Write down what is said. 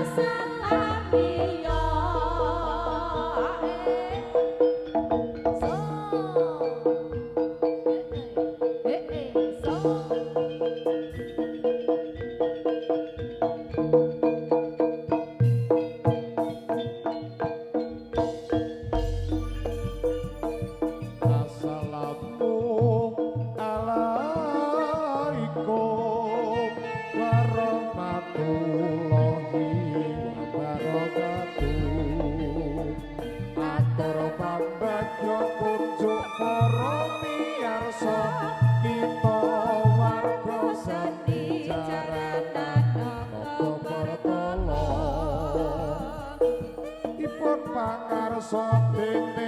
Salami yo so so. Assalamu alaikum warahmatullahi wabarakatuh. Atur pambagyo kunjuk para miyarsa, kita warga seni jaranan Nata Pertala. Dipun pangarsa dening